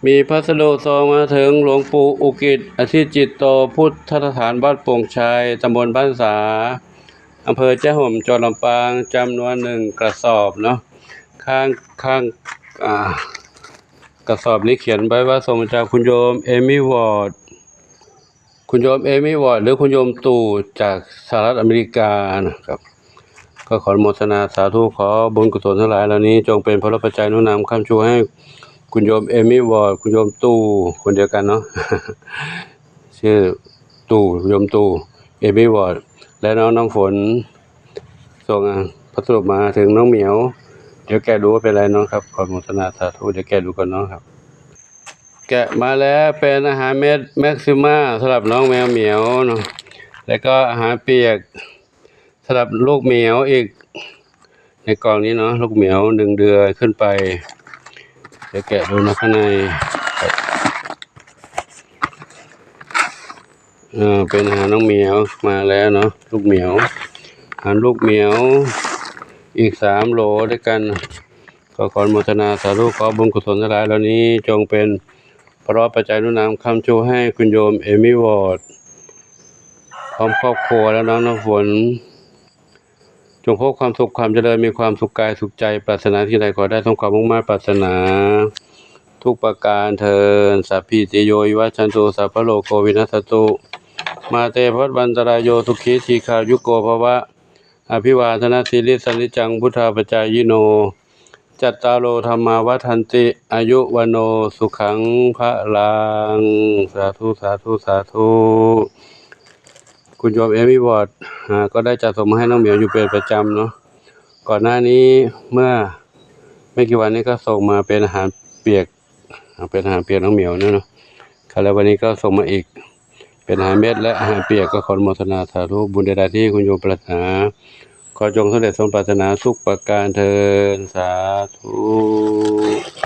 ມີພັດສະດຸສົ່ງມາເຖິງຫຼວງປູ່ອຸກິດ ອະທິຈິດໂຕ ພຸດທະສະຖານວັດໂປ່ງໄຊ ຕຳບົນບ້ານສາ ອຳເພີແຈ້ຮົ່ມ ຈັງຫວັດລຳປາງ ຈຳນວນໜຶ່ງກະສອບເນາະ. ຂ້າງ ຂ້າງ ອາ ກະສອບນີ້ຂຽນໄວ້ວ່າ ສົ່ງມາຈາກຄຸນໂຍມເອມີ ວອດ ຄຸນໂຍມເອມີ ວອດ ຫຼື ຄຸນໂຍມຕູ້ ຈາກສະຫະລັດອາເມລິການະຄັບ. ກໍຂໍອະນຸໂມທະນາສາທຸ ຂໍບຸນກຸສົນທັງຫຼາຍເຫຼົ່ານີ້ ຈົ່ງເປັນພະລະປັດໄຈໜູນນຳຄ້ຳຊູໃຫ້ຄຸນໂຍມເອມີ ວອດ ຄຸນໂຍມຕູ້ ຄົນດຽວກັນເນາະ ຊື່ຕູ້ ໂຍມຕູ້ ເອມີ ວອດ ແລະ ນ້ອງນ້ຳຝົນ ສົ່ງ ອາ ພັດສະດຸມາເຖິງນ້ອງໝຽວ. ດຽວແກະດູວ່າເປັນໄລເນາະຄັບ. ຂໍອະນຸໂມທະນາສາທຸ. ດຽວແກະດູກ່ອນເນາະຄັບ. ແກະມາແລ້ວ ເປັນອາຫານເມັດແມັກຊິມາ ສຳລັບນ້ອງແມວໝຽວເນາະ ແລ້ວກໍອາຫານປຽກ ສຳລັບລູກໝຽວອີກ ໃນກ່ອງນີ້ເນາະ ລູກໝຽວໜຶ່ງເດືອນຂຶ້ນໄປ. ດຽວແກະດູເນາະ ຂ້າງໃນ ເອີ ເປັນອາຫານນ້ອງໝຽວມາແລ້ວເນາະ ລູກໝຽວ ອາຫານລູກໝຽວອີກສາມໂຫຼດ້ວຍກັນ. ກໍຂໍອະນຸໂມທະນາສາທຸ ຂໍບຸນກຸສົນທັງຫຼາຍເຫຼົ່ານີ້ ຈົ່ງເປັນພະລະປັດໄຈໜູນນຳຄ້ຳຊູໃຫ້ຄຸນໂຍມເອມີ ວອດ ພ້ອມຄອບຄົວ ແລະ ນ້ອງນ້ຳຝົນ ຈົ່ງພົບຄວາມສຸກຄວາມຈະເລີນ ມີຄວາມສຸກກາຍສຸກໃຈ ປາດຖະໜາສິ່ງໃດຂໍໄດ້ສົມຄວາມມຸ່ງມາດປາດຖະໜາທຸກປະການເທີ້ນ. ສັບພີຕິໂຍວິວັດຊັນຕຸ ສັບພະໂລໂກວິນັດສັນຕຸ ມາເຕພະວັດວັນຕະລາຍໂຍ ສຸຂີດີຄາຍຸໂກພະວະ. ອະພິວາທະນະສີລິສະນິດຈັງ ພຸດທາປະຈາຍິໂນ ຈັດຕາໂລ ທຳມາ ວັດທັນຕິ ອາຍຸ ວັນໂນ ສຸຂັງ ພະລັງ. ສາທຸ ສາທຸ ສາທຸ. ຄຸນໂຍມເອມີ ວອດ ອາ ກໍໄດ້ຈັດສົ່ງມາໃຫ້ນ້ອງໝຽວຢູ່ເປັນປະຈຳເນາະ. ກ່ອນໜ້ານີ້ ເມື່ອໄມ່ກີ່ວັນນີ້ກໍສົ່ງມາເປັນອາຫານປຽກ ເປັນອາຫານປຽກນ້ອງໝຽວເນາະ. ແລ້ວວັນນີ້ກໍສົ່ງມາອີກ ເປັນອາຫານເມັດ ແລະ ອາຫານປຽກ. ກໍຂໍອະນຸໂມທະນາສາທຸ ບຸນໃດໆທີ່ຄຸນໂຍມປາດຖະໜາ ຂໍຈົ່ງສຳເລັດສົມປາດຖະໜາທຸກປະການເທີ້ນ. ສາທຸ.